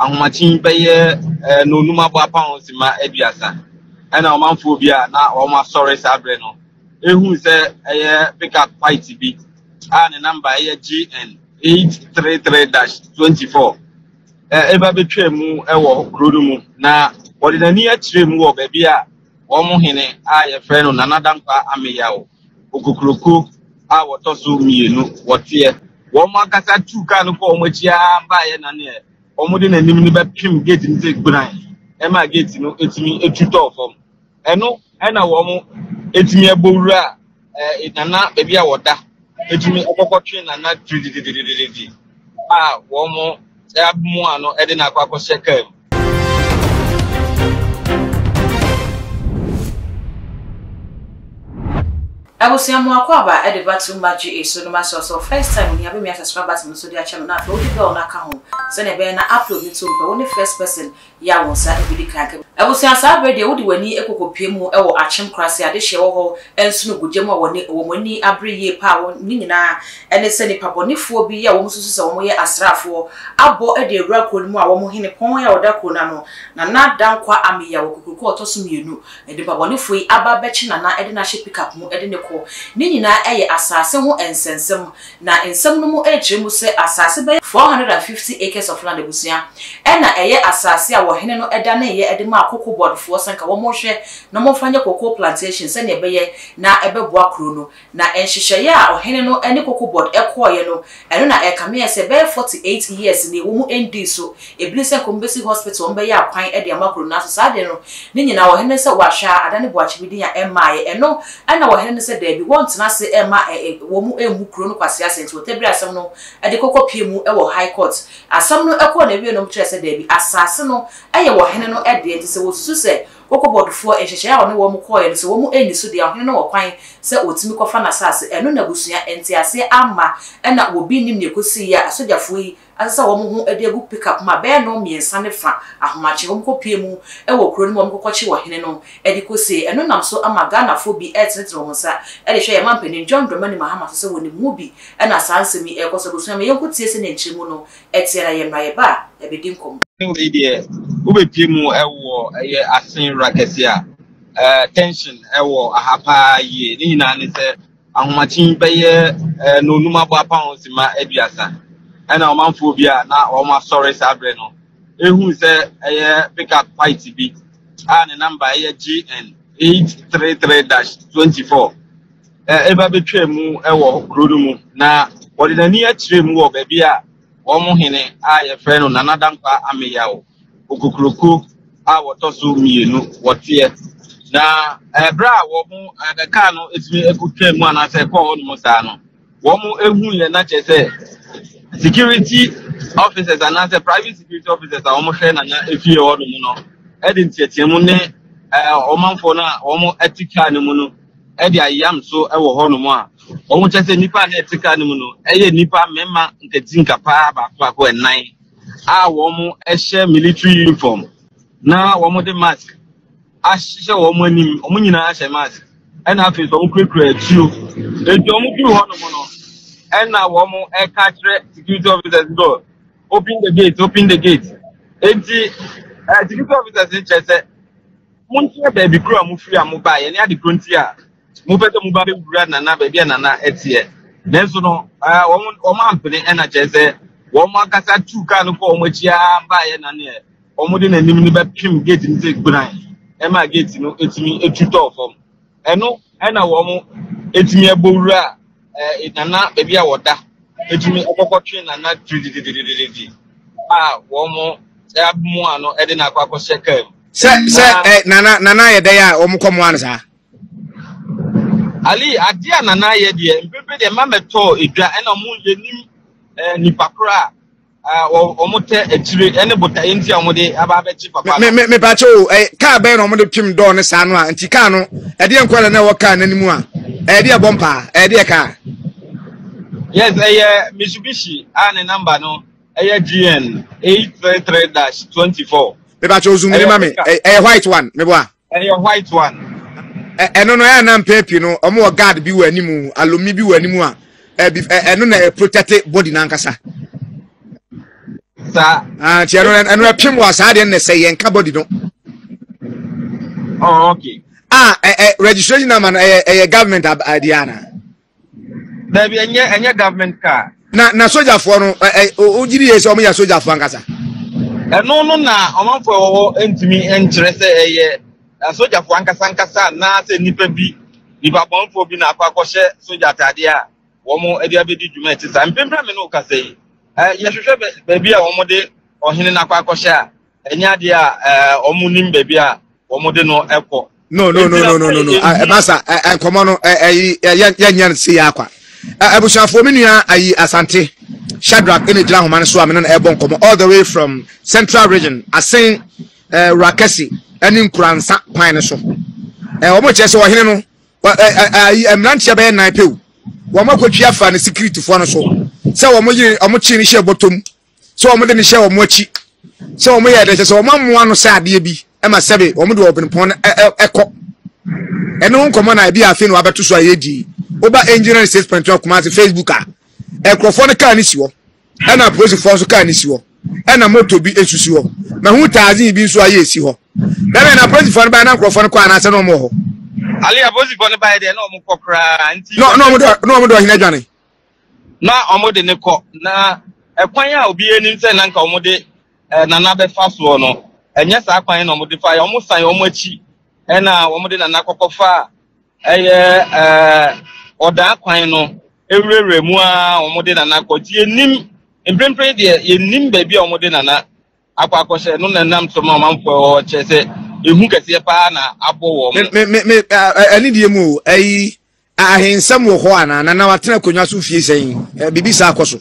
ahomakye bɛyɛ nnɔnnum abɔ apam sima 30 ɛna ɔmanfoɔ bi a na wɔn asɔre saa berɛ no ehu sɛ ɛyɛ pickup white bi a ne namba ɛyɛ GN 833-24 ɛba bɛtwaa mu wɔ kuro no mu na wɔde n'ani akyerɛ mu wɔ baabi a wɔn hene a yɛfrɛ no Nana Dankwa Ameyaw Okokuroko a wɔtɔ so mmienu wɔteɛ. Wɔn ankasa tuu kaa no kɔɔ wɔn akyi ara baeɛ na neɛ wɔde n'anim no bɛpem gate no sɛ gburan ɛma gate no ɛtumi ɛtu tɔɔ fam. Ɛno ɛna wɔn ɛtumi ɛbɔ wura Nana baabi a wɔda ɛtumi ɛkɔkɔtwe Nana tiridididididi a wɔn amoa no ɛde no akɔ akɔhyɛ kaa mu. Abusua mo akwaaba de ba too much GA so no masrɛ sɛ wo first time ni a bɛmia subscribe button no so de akyɛ me na afei wode bell no aka ho sɛnea ɛbɛyɛ na upload no to mpɛ wo ne first person yɛ a wo nsa bɛdi kan aka bi. Abusua saa berɛ deɛ wode w'ani kɔkɔpue mu wɔ Akyem Korase adehyeɛ wɔ hɔ nsono gu gya mu a wɔne wɔn ani abere yie paa wɔn ne nyinaa ne sɛ nnipa bɔnefoɔ bi a wɔn susu sɛ wɔn yɛ asraafoɔ abɔ de awura kuro no mu a wɔn hene pɔn a ɔda kuro no ano Nana Dankwa Ameyaw Kokuroko a ɔtɔ so mmienu nnipa bɔnefoɔ yi aba abɛkye Nana de no ahyɛ pick up mu de no kɔ ne nyinaa yɛ asaase ho nsɛnsɛm Na nsɛm no mu rekyerɛ mu sɛ asase bɛyɛ 450 acres of land abusua na ɛyɛ asase a ɔhene no daneeɛ de maa Cocoa Board foɔ sɛ nka wɔnhwɛ na wɔmfa nyɛ cocoa plantation sɛdeɛ ɛbɛyɛ na ɛbɛboa kuro no. Na nhyehyɛeɛ a ɔhene no ne Cocoa Board kɔeɛ no, ɛno na ɛkameɛ sɛ bɛyɛ 48 years nie wɔn ndii so. Ebi ne sɛ nka wɔbɛsi hospital, wɔbɛyɛ akwan de ama kuro no nanso saa adeɛ no ne nyinaa ɔhene no sɛ wahwɛ a adane boakye bi din a ɛmmaeɛ. Ɛno na ɔhene no sɛ daabi wɔntena ase mma wɔn mmu kuro no kwasea sɛ nti wɔtabiri asɛm no de kɔkɔ pie mu wɔ high court. Asɛm no kɔɔ n'awie no wɔkyerɛɛ sɛ daabi asaase no yɛ ɔhene no deɛ nti sɛ wɔsusu sɛ Kokobɔdfoɔ nhyehyɛeɛ a ɔne wɔn kɔeɛ no sɛ wɔn anni so deɛ a ɔhene no wɔ kwan sɛ ɔtumi kɔfa n'asaase. Ɛno na abusua nteaseɛ amma ɛna obi nnim deɛ ɛkɔsiiɛ a asogyafoɔ yi asesa wɔn ho de agu pickup mu a bɛyɛ nnɔn mmiɛnsa ne fa ahomakye wɔn kɔpue mu wɔ kuro no mu a wɔn kɔkɔkye ɔhene no de kɔsie. Ɛno nam so ama Ghanafoɔ bi retenetene wɔn nsa de hwɛ yɛn mampanin John Dramani Mahama so sɛ wɔnim ho bi na saa nsɛm yi rekɔ so. Abusua ma yɛnkɔtie sɛdeɛ nkyerɛmu no teɛ na yɛmmra yɛba a yɛabɛdi nkɔmmɔ. Wei deɛ wobɛpue mu wɔ ɛyɛ asen wura kɛseɛ a tension wɔ aha paa yie. Ne nyinaa ne sɛ Ahomakye bɛyɛ nnɔnnum abɔ apam simma 30 ɛna ɔmanfoɔ bi a na wɔn asɔre saa berɛ no ehu sɛ ɛyɛ pickup white bi a ne namba ɛyɛ GN 833-24 ɛba bɛtwaa mu wɔ kuro no mu na wɔde n'ani akyerɛ mu wɔ baabi a wɔn hene a yɛfrɛ no Nana Dankwa Ameyaw Okokuroko a wɔtɔ so mmienu wɔteɛ. Na ɛberɛ a wɔn kaa no tumi kɔtwaa mu anaasɛ ɛkɔɔ hɔnom saa no, wɔn ehuiɛ na kyerɛ sɛ security officers anaasɛ private security officers a wɔhwɛ Nana efie hɔnom no de nteateamu ne ɔmanfoɔ no a wɔte kaa no mu no de ayam so wɔ hɔnom a wɔn kyerɛ sɛ nnipa a na ɛte kaa no mu no yɛ nnipa mmarima nkatinka paa baako baako ɛnan a wɔhyɛ military uniform na wɔde mask ahyehyɛ wɔn anim, wɔn nyinaa hyɛ mask, ɛna afei nso wɔkurakura atuo. Enti wɔn duru hɔnom no, ɛna wɔn ɛka kyerɛ security officers no, open the gate, open the gate. Enti eh, security officers no kyerɛ sɛ monkyerɛ baabi koro a mofiri a mobaeɛ ne ade koro nti a mopɛ sɛ moba bɛwura nana baabi a nana teɛ nanso no wɔn wɔn ampene ɛna kyerɛ sɛ wɔn ankasa tuu kaa no kɔɔ wɔn akyi ara baeɛ na neɛ wɔn de n'anim no bɛpem gate no sɛ gburan ɛma gate no etumi etu tɔɔ fam ɛno ɛna wɔn etumi ɛbɔ wura ɛɛ nana baabi a wɔda etumi ɛkɔkɔtwe nana tiridididididi a wɔn ɛamoa no ɛde no akɔ akɔhyɛ kaa mu. Sɛ sɛ ɛ nana nana yɛ dɛn a wɔn kɔ moa no saa. Ali, adeɛ a Nana ayɛ deɛ, mprempren deɛ mma mɛtɔɔ edwa ɛna ɔmo yɛnim eh, nipa korɔ a ah, ɔmo tɛ akyire ɛne botaeɛ nti a ɔmo de aba abɛkye papa no. Me me pakyɛ o, eh, kaa bɛyɛ na ɔmo de twem dɔɔ ne saa no a, nti kaa no, ɛdeɛ nkwa na na ɛwɔ kaa n'anim a, ɛdeɛ bɔ mpaa, ɛdeɛ kaa. Yes, ɛyɛ Mitsubishi a ne number no ɛyɛ GN 833-24. Me pakyɛ o, zoom ne ma me, ɛyɛ white one, me boa. Ɛyɛ white one. Ɛno no ɛyɛ na mpɛn pii no wɔn wɔ guard bi wɔ anim alomi bi wɔ anim a ɛbi ɛno na protect body n'ankasa. Saa. Ah, nti ɛno ɛno ɛpem wɔ saa deɛ no na ɛsɛ yɛn ka body no. Oh, okay. Ah, ɛ ɛ registration number no ɛyɛ ɛyɛ government adeɛ ana? Dabi ɛnyɛ ɛnyɛ government car. Na na sogyafoɔ no ɛ ɛ o gyi di yɛ sɛ wɔn yɛ sogyafoɔ ankasa. Ɛno no na ɔmanfoɔ ɛwɔ hɔ ntumi nkyerɛ sɛ ɛyɛ asogyafoɔ ankasa ankasa anaasɛ nipa bi nipa bɔnfoɔ bi na akɔ akɔhyɛ sogya ataadeɛ a wɔn de abɛdi dwuma ɛte saa. Mpempere a me ne wo kasa yi, yɛhwehwɛ baabi a wɔn de ɔhene no akɔ akɔhyɛ a ɛnyɛ adeɛ a wɔn nim baabi a wɔn de no kɔ. No no no no no no no ɛbasa nkɔmɔ no ɛyi yɛnyɛ no se yɛ akwa. Abusuafoɔ me nua ayi Asante Shadrack ɛna gyina ahoma no so a me ne no ɛbɔ nkɔmɔ all the way from Central Region Asen Wurakɛse ɛne Nkuransa kwan no so. Wɔn kyerɛ sɛ ɔhene no ayi mmeranteɛ bɛyɛ nan pɛw wɔn akɔtwi afa ne sikiritifoɔ no so sɛ wɔn yere wɔn kye no hyɛ bɔtɔm sɛ wɔn de no hyɛ wɔn akyi sɛ wɔn yɛ dɛ kyɛ sɛ wɔn amoa no sɛ adeɛ bi ɛma sɛbe wɔn de ɔbenpɔn no ɛkɔ ɛne ho nkɔmɔ na ebi afei na wabɛto so a yɛdi woba engineering 6.1 Kumasi Facebook a nkurɔfoɔ no kaa ne si hɔ ɛna apolisifoɔ nso kaa ne si hɔ ɛna moto bi nso si hɔ mahu taazin bi nso ayɛ esi hɔ bɛbɛ na apolisifoɔ no baeɛ na nkurɔfoɔ no kɔ anaasɛ na wɔn wɔ hɔ. Ali apolisifoɔ no baeɛ deɛ na wɔn kɔ koraa nti. Na na wɔn de na wɔn de ɔhene adwane. Na wɔn de ne kɔ na ɛkwan a obi anim sɛ nanka wɔn de eh, nana bɛfa soɔ no ɛnyɛ saa kwan na wɔn de fa yɛ wɔn san wɔn akyi ɛna wɔn de nana kɔkɔ fa ɛyɛ ɛɛ ɔdaa kwan no ewurawura mu a wɔn de nana kɔ nti yɛnim mprempren deɛ yɛnim baabi a wɔn de nana akɔ akɔhyɛ no na nam so ma ɔmanfoɔ ɛwɔ hɔ kyerɛ sɛ ehu kɛseɛ paa na abɔ wɔn. Me me me ɛne deɛ mu o ɛyi ahensɛm wɔ hɔ anaa nana watena akonnwa so fie sɛn biribi saa akɔ so.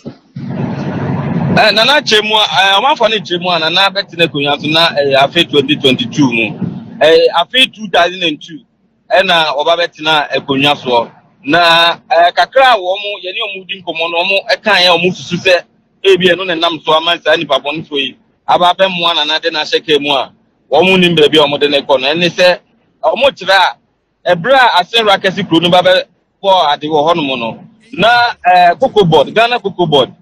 Nana kyerɛ mu a ɔmanfoɔ no kyerɛ mu a nana bɛtena akonnwa so na ɛyɛ afe 2022 mu ɛyɛ afe 2002 ɛna wɔba bɛtena akonnwa soɔ na kakra a wɔn yɛne wɔn di nkɔmmɔ no wɔn ɛka yɛn wɔn susu sɛ ebi ɛno na ɛnam so ama saa nipa bɔnefoɔ yi aba abɛmoa nana de no ahyɛ kaa mu a wɔn nim baabi a wɔn de no kɔ no ɛne sɛ wɔn kyerɛ a Ɛberɛ a Asenra kɛse kuro no ba bɛbɔɔ ade wɔ hɔnom no, na eh, Cocoa Board, Ghana Cocoa Board,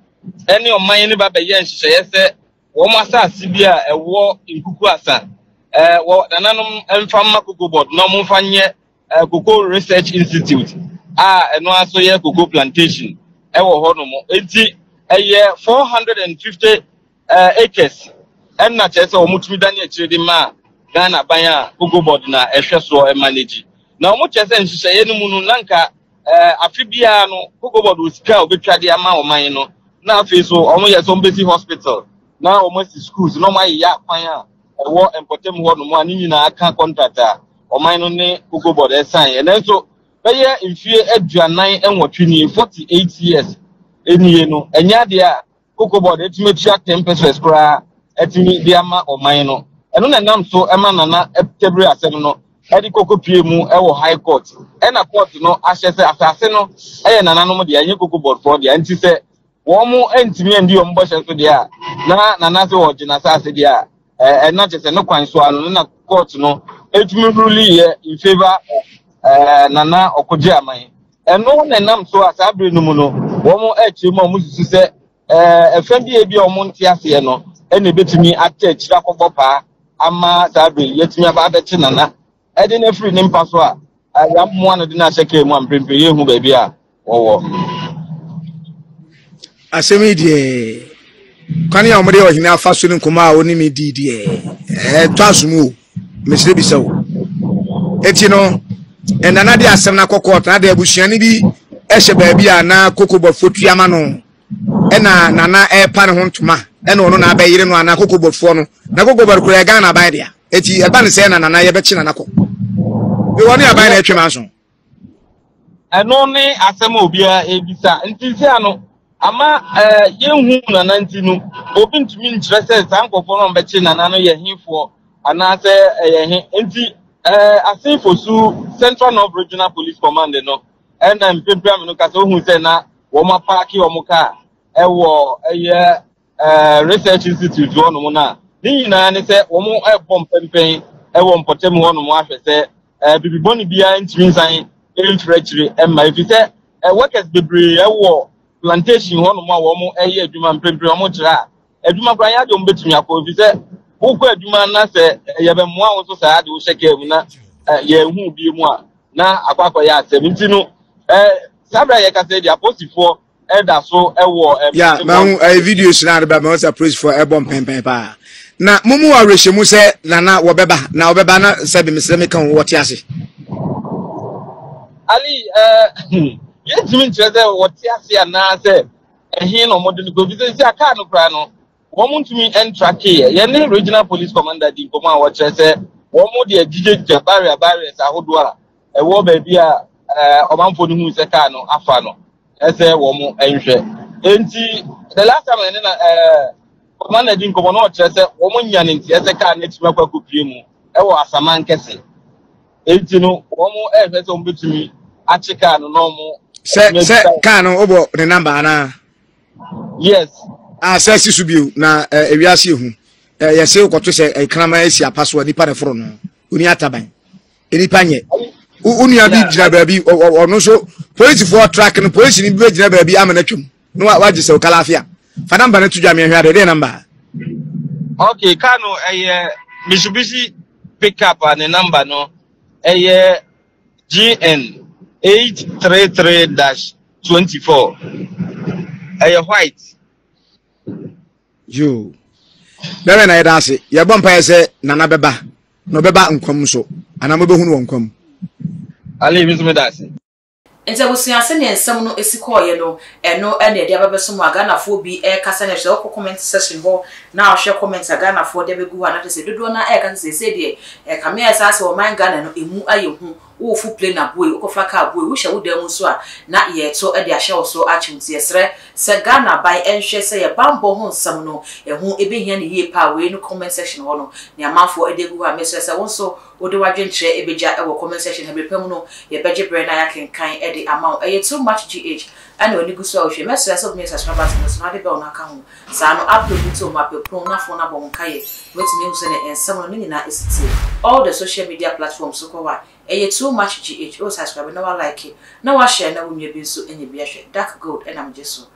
ne ɔman no ba bɛyɛɛ nhyehyɛeɛ sɛ wɔn asase bi a ɛwɔ Nkuku Asa, eh, wɔ nananom mfa mma Cocoa Board na wɔn mfa nyɛ eh, Cocoa Research Institute a ɛno ara nso yɛ cocoa plantation ɛwɔ hɔnom. Enti ɛyɛ 450 acres ɛna kyerɛ sɛ wɔtumi dane akyire de maa Ghana ban a Cocoa Board na ɛhwɛ soɔ manage. Na wɔn kyerɛ sɛ nhyehyɛeɛ no mu no na nka afe biara no Cocoa Board wɔ sika a wɔbɛtwa de ama ɔman no na afei so wɔn yɛ sɛ wɔbɛsi hospital na wɔn asi schools na wɔn ayeyɛ akwan a ɛwɔ mpɔtam hɔ nom a ne nyinaa ka contract a ɔman no ne Cocoa Board ɛsan yɛ. Nanso bɛyɛ mfie 48 nie, 48 years nie no, ɛnyɛ adeɛ a Cocoa Board atumi atua 10 pesewas koraa atumi de ama ɔman no. Ɛno na ɛnam so ma Nana Tabiri asɛm no de kɔkɔ pie mu wɔ High Court. Ɛna court no ahyɛ sɛ asase no yɛ nananom dea, ɛnyɛ Cocoa Board foɔ dea. Nti sɛ wɔn ntumi andi wɔn bɔhyɛ so deɛ a, na Nana sɛ wɔgye n'asase deɛ a, ɛna kyerɛ sɛ ne kwan so ano no na court no ɛtumi rule yɛ in favour of Nana Ɔkogye Aman. Ɛno na ɛnam so a saa bere no mu no, wɔn akyerɛ mu a wɔsusu sɛ ɛfã bi a ebi a wɔn nte aseɛ no na ebetumi atɛ akyiri akɔbɔ paa ama saa bere yi yɛatumi aba abɛkye Nana ɛde no afiri ne mpa so a yɛamoa no de no ahyɛ kaa mu a mprempren yɛnhu baabi a wɔwɔ. Asɛm yi deɛ kwan a wɔde ɔhene afa so ne nkɔmmɔ a wɔne me dii deɛ ɛtɔ asom o mesrɛ bisa o eti no ɛnana de asɛm no akɔ kɔɔto na de abusuani bi ɛhyɛ baabi a na kokobɔfoɔ tua ma no ɛna nana ɛrepa ne ho ntoma ɛna ɔno na abɛyere no anaa kokobɔfoɔ no na kokobɔfoɔ koraa Ghana aban dea eti ɛba ne sɛ na nana yɛbɛkye nana kɔ mewɔ ne aban na ɛtwe manso. Ɛno ne asɛm a obiara ebisa. Nti sɛ ano ama ɛɛ yɛnhu nana nti no, obi ntumi nkyerɛ sɛ saa nkurɔfoɔ no a wɔbɛkye nana no yɛ hefoɔ anaasɛ ɛyɛ he. Nti ɛɛ Asen Fosu Central North Regional Police Command no ɛna mprempren ameno kasa ohu sɛ na wɔn apaake wɔn kaa ɛwɔ ɛyɛ Research Institute hɔnom no a, ne nyinaa ne sɛ wɔrebɔ mpɛmpɛn wɔ mpɔtam hɔnom ahwɛ sɛ biribi bɔne biara ntumi nsan mfiri akyire mma, ɛfiri sɛ workers bebree wɔ plantation hɔnom a wɔreyɛ adwuma mprempren wɔn kyerɛ a. Adwuma koraa nyɛ adeɛ wɔn bɛtumi akɔ efisɛ wokɔ adwuma na sɛ yɛbɛmoa wo so saa de wohyɛ kaa mu na yɛnhu bi mu a na akɔ akɔyɛ asɛm nti no saa berɛ a yɛkasa yi deɛ apolisifoɔ ɛda so ɛwɔ ya mahu ɛyɛ videos na adeba mahu sɛ apolisifoɔ ɛbɔ mpɛmpɛn paa na mo mu awerɛhyɛmu sɛ nana wɔbɛba na wɔbɛba na sɛ bemesrɛ meka ho wɔte ase. Ali ɛɛ yɛntumi nkyerɛ sɛ wɔte ase anaasɛ ɛhe na wɔde no kɔ efisɛ sɛ kaa no koraa no wɔn ntumi ntrakeeɛ. Yɛne regional police commander di nkɔmɔ a wɔkyerɛ sɛ wɔn de agyigyagya barrier barriers ahodoɔ a ɛwɔ baabi a ɛɛ ɔmanfoɔ no hu sɛ kaa no afa no ɛsɛ wɔn nhwɛ. Enti the last time yɛne na ɛɛ commander di nkɔmɔ no ɔkyerɛ sɛ wɔn nya ne nteɛ sɛ kaa no atumi akɔ akɔpie mu ɛwɔ asaman kɛse. Enti no wɔn ɛrehwɛ sɛ wɔn bɛtumi akye kaa no na wɔn sɛ sɛ kaa no wobɔ ne namba anaa. Yes. Ah, sɛ si so bio na eh, ewiase ehu. Eh, yɛse wokɔto sɛ eh, kraman asi apa so a nipa na ɛforo no. Oni ataban. Nipa nyɛ. Wo nua bi gyina baabi ɔno nso polisifoɔ track no polisi ni bi bɛgyina baabi ama no atwam na wagye sɛ okalafia. Fa namba no to dwa meɛhwɛ ade ɛdeɛ namba. Okay, car no ɛyɛ Mitsubishi pickup a ne namba no ɛyɛ GN 833 dash 24. Ɛyɛ white. Yoo. Bɛrɛ na yɛda ase. Yɛbɔ mpaeɛ sɛ Nana bɛba na ɔbɛba nkwa mu nso anaa mobɛhu no wɔ nkwa mu. Ali, mi nso meda ase. Nti abusua sɛdeɛ nsɛm no si kɔɔeɛ no ɛno na ɛde aba bɛso mu a Ghanafoɔ bi ɛrekasa na sɛ wokɔ comment section hɔ na wohwɛ comment a Ghanafoɔ de abɛgu hɔ a na kyerɛ sɛ dodoɔ no ara ɛreka sɛ seesei deɛ ɛkame ayɛ saa sɛ ɔman Ghana no ɛmu ayɛ hu. Wofo plane aboe, wokɔfa car aboe, wohyɛ wo dan mu nso a na yɛreto de ahyɛ wo so akyew nti yɛsrɛ sɛ Ghana aban nhwɛ sɛ yɛ banbɔ ho nsɛm no ɛho ɛbɛhia no yie paa wei no comment section hɔ no nea amanfoɔ de agu hɔ a mesrɛ sɛ wo nso wode w'adwenkyerɛ bɛgya wɔ comment section ha bere pa mu no yɛbɛgye berɛ na yɛakenkan de ama wo ɛyɛ too much GH ɛna w'ani gu so a wohwɛ mɛsrɛ sɛ wobɛnya subscribe button no so na wode bell no aka ho saa no upload no to mu apɛ pono na phone abɔ wo nkaeɛ na watumi ahu sɛdeɛ nsɛm no ne nyinaa ɛsi teɛ all the social media platforms so kɔ hɔ a ɛyɛ too much GH o subscribe na wa like na wa share na wo nua bi nso anya bi ahwɛ dark gold ɛna megye so.